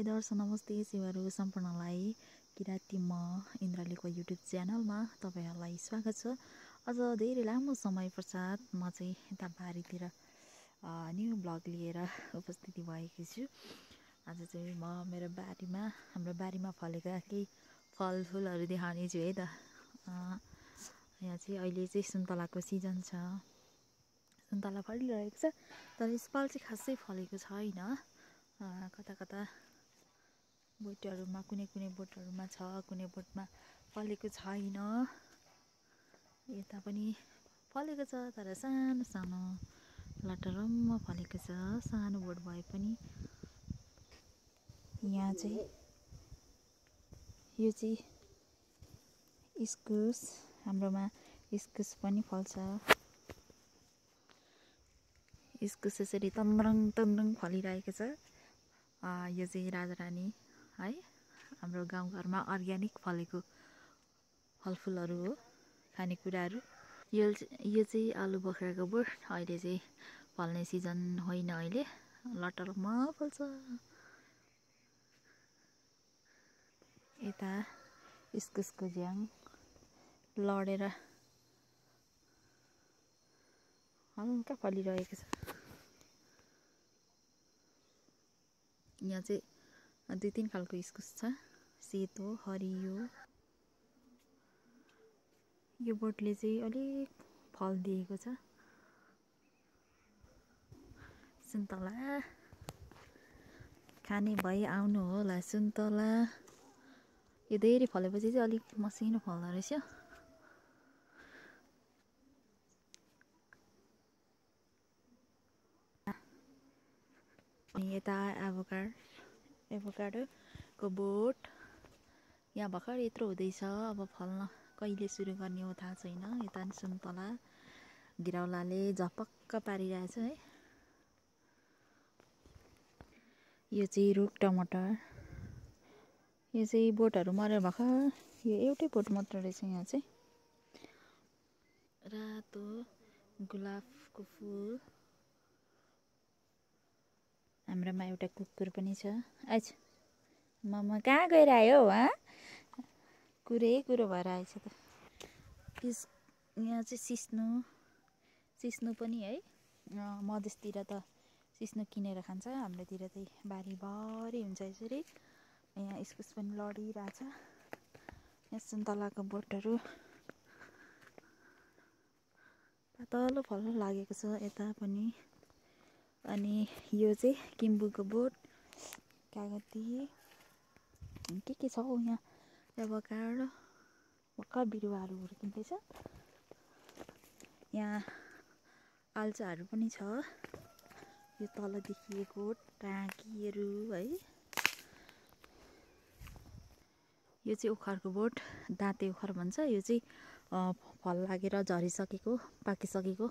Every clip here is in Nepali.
हाई दर्शक नमस्ते सेवाहरू सम्पूर्णलाई किराती म इन्द्रलेको युट्युब च्यानलमा तपाईहरुलाई स्वागत छ। अझ धेरै लामो समय पश्चात म चाहिँ यता बारीतिर न्यू ब्लग लिएर उपस्थिति भएको छु। आज चाहिँ म मेरो बारीमा हाम्रो बारीमा फलेका केही फलफुलहरू देखाउने छु है त। यहाँ चाहिँ अहिले चाहिँ सुन्तलाको सिजन छ। सुन्तला फलिरहेको छ तर यसपाल चाहिँ खासै फलेको छैन। कता कता बोटहरुमा कुनै बोटहरुमा छ, कुनै बोटमा फलेको छैन। यता पनि फलेको छ तर सानो सानो लटरम्म फलेको छ, सानो बोट भए पनि। यहाँ चाहिँ यो चाहिँ इस्कुस, हाम्रोमा इस्कुस पनि फल्छ। इस्कुस यसरी तन्द्रङ फलिरहेको छ। यो चाहिँ राजारानी है, हाम्रो गाउँघरमा अर्ग्यानिक फलेको फलफुलहरू हो, खानेकुराहरू। यो चाहिँ आलु बोक्राको बोट। अहिले चाहिँ फल्ने सिजन होइन, अहिले लटरमा फल्छ। यता इस्कुसको झ्याङ लडेर हल्का फलिरहेको छ। यहाँ चाहिँ 2-3 खालको इस्कुस छ, सेतो, हरियो। यो बोटले चाहिँ अलिक फल दिएको छ। सुन्तला खाने भई आउनु होला सुन्तला। यो धेरै फलेपछि चाहिँ अलिक मसिनो फल्दो रहेछ। यता एभोकाडोको बोट यहाँ भर्खर यत्रो हुँदैछ। अब फल्न कहिले सुरु गर्ने हो थाहा छैन। यता सुन्तला गिराउलाले झपक्क पारिरहेछ है। यो चाहिँ रुख टमाटर। यो चाहिँ बोटहरू मरेर भर्खर यो एउटै बोट मात्र रहेछ। यहाँ चाहिँ रातो गुलाबको फुल। हाम्रोमा एउटा कुकुर पनि छ। आइज मम्मा कहाँ गएर आयो हौ? कुरो भएर आएछ त। यहाँ चाहिँ सिस्नु पनि है। मधेसतिर त सिस्नु किनेर खान्छ, हाम्रोतिर चाहिँ बारीभरि हुन्छ यसरी। यहाँ इस्कुस पनि लडिरहेछ। यहाँ सुन्तलाको बोटहरू पातलो फल लागेको छ यता पनि। अनि यो चाहिँ किम्बुको बोट, कागती के छ हौ यहाँ। एभोकाडो भर्खर बिरुवाहरू हुर्किँदैछ। यहाँ आल्चाहरू पनि छ। यो तल देखिएको टाँकीहरू है। यो चाहिँ ओखरको बोट, दाँते ओखर भन्छ। यो चाहिँ फल लागेर झरिसकेको, पाकिसकेको।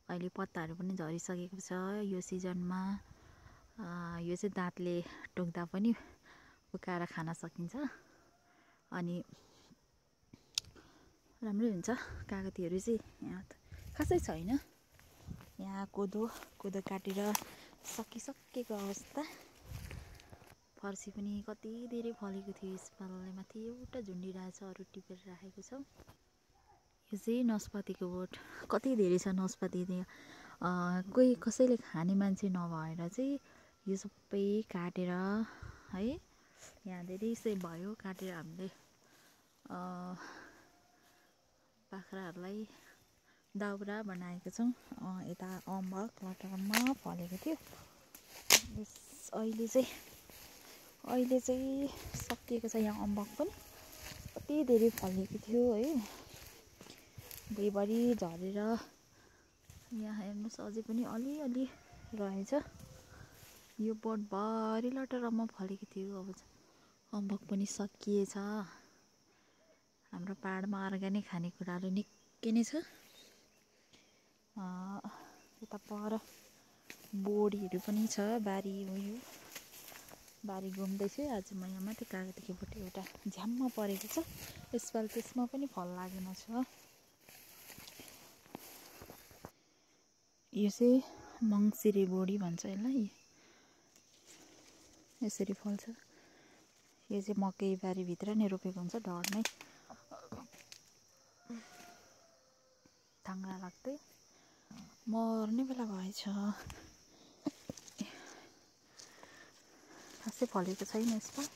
अहिले पत्ताहरू पनि झरिसकेको छ यो सिजनमा। यो चाहिँ दाँतले टोक्दा पनि उकाएर खान सकिन्छ अनि राम्रै हुन्छ। कागतीहरू चाहिँ यहाँ खासै छैन। यहाँ कोदो काटेर सकिसकेको अवस्था। फर्सी पनि कति धेरै फलेको थियो यसपालि, माथि एउटा झुन्डिरहेछ, अरू टिपेर राखेको छ। यो चाहिँ नस्पातीको बोट, कति धेरै छ नस्पाती। कोही कसैले खाने मान्छे नभएर चाहिँ यो सबै काटेर है, यहाँ धेरै चाहिँ भयो काटेर हामीले बाख्राहरूलाई दाउरा बनाएको छौँ। यता अम्बक लटरमा फलेको थियो। अहिले चाहिँ सकिएको छ। यहाँ अम्बक पनि कति धेरै फलेको थियो है, भुइँभरि झरेर। यहाँ हेर्नुहोस् अझै पनि अलिअलि रहेछ। यो बोटभरि लटरमा फलेको थियो। अब अम्बक पनि सकिएछ। हाम्रो पाहाडमा अर्ग्यानिक खानेकुराहरू निकै नै छ। यता पर बोडीहरू पनि छ। बारी हो यो, बारी घुम्दैछु। आज म यहाँ माथि कागतीको बोट एउटा झ्याममा परेको छ। यसपालि त्यसमा पनि फल लागेन छ। यो चाहिँ मङ्सिरे बोडी भन्छ यसलाई। यसरी फल्छ। यो चाहिँ मकै बारीभित्र नै रोपेको हुन्छ, ढडमै थाङ्ग्रा लाग्दै मर्ने बेला भएछ। खासै फलेको छैन यसमा।